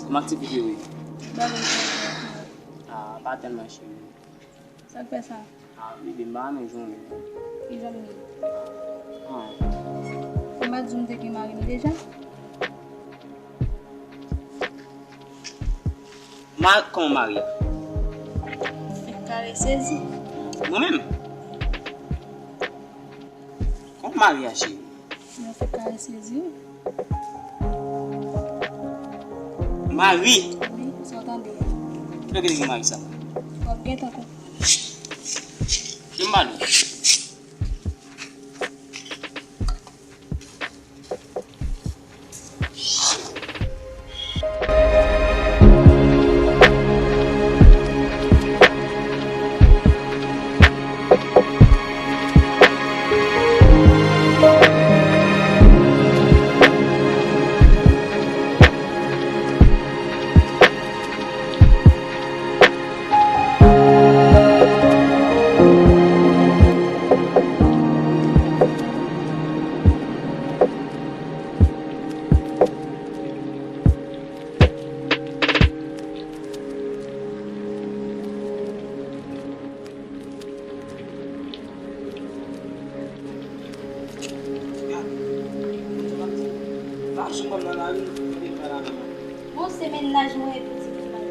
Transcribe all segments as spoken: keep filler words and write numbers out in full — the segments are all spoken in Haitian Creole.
Kòman aktivite yo ye? Bagay yo. Ah, pa tèlman, cheri. Sa k fè sa? Ah, bebe, m pa renmen jounen. Ki jan m ye? Ah. Ou pa di w m te gen mari m deja? Ma, kòman mari a? Fèk kare sezi. Mwen menm? Kòman mari a, cheri? Mwen fèk kare sezi, wi. Mari? Wi, sa w tande a. Kilè w te gen mari sa? W ap gentan konprann. Jan m pale w. Bon, se mennaj mwen epi ti fi mwen.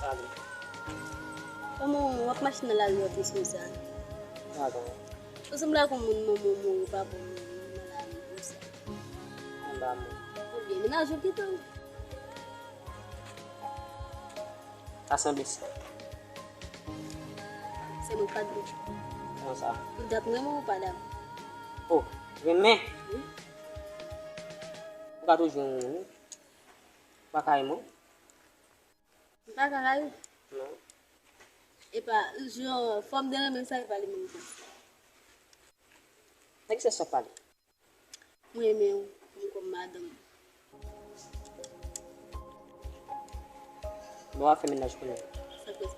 Salut. Kòman w ap mache nan lari w ap tris konsa? Sa bon. Ou sanble ak yon moun manman w mouri, papa w mouri nan lari konsa. Anba moun. Ebyen, mennaj ou kite w. Sa sanble sa. Se mwen k pa t bon. Kòman sa? Ou t ap renmen ou pa dam? Oh, renmen? Wi. Ou ka toujou renmen, wi. Ou pa ka renmen w? M pa ka rayi w? Non. Epa, jan fòm de renmen sa, e pa li menm tou. Nan ki sans w ap pale? Mwen renmen w kòm, kòm madanm. Bon, w ap fè mennaj kounye a. Sa k fè sa?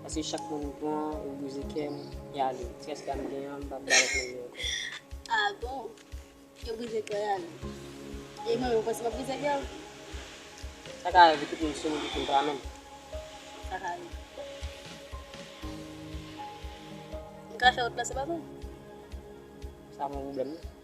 Paske chak moun m pran, ou brize kè m, e ale. Ti rès la m gen an, m p ap ba lòt moun li ankò. Ah bon? Yo brize kè w, e ale. E mwen menm, ou panse m ap brize kè w? Sa ka rive, tout moun se moun ki fin pa menm. Sa ka rive. M ka fè w deplase pa mwen? Sa pa yon pwoblèm, non.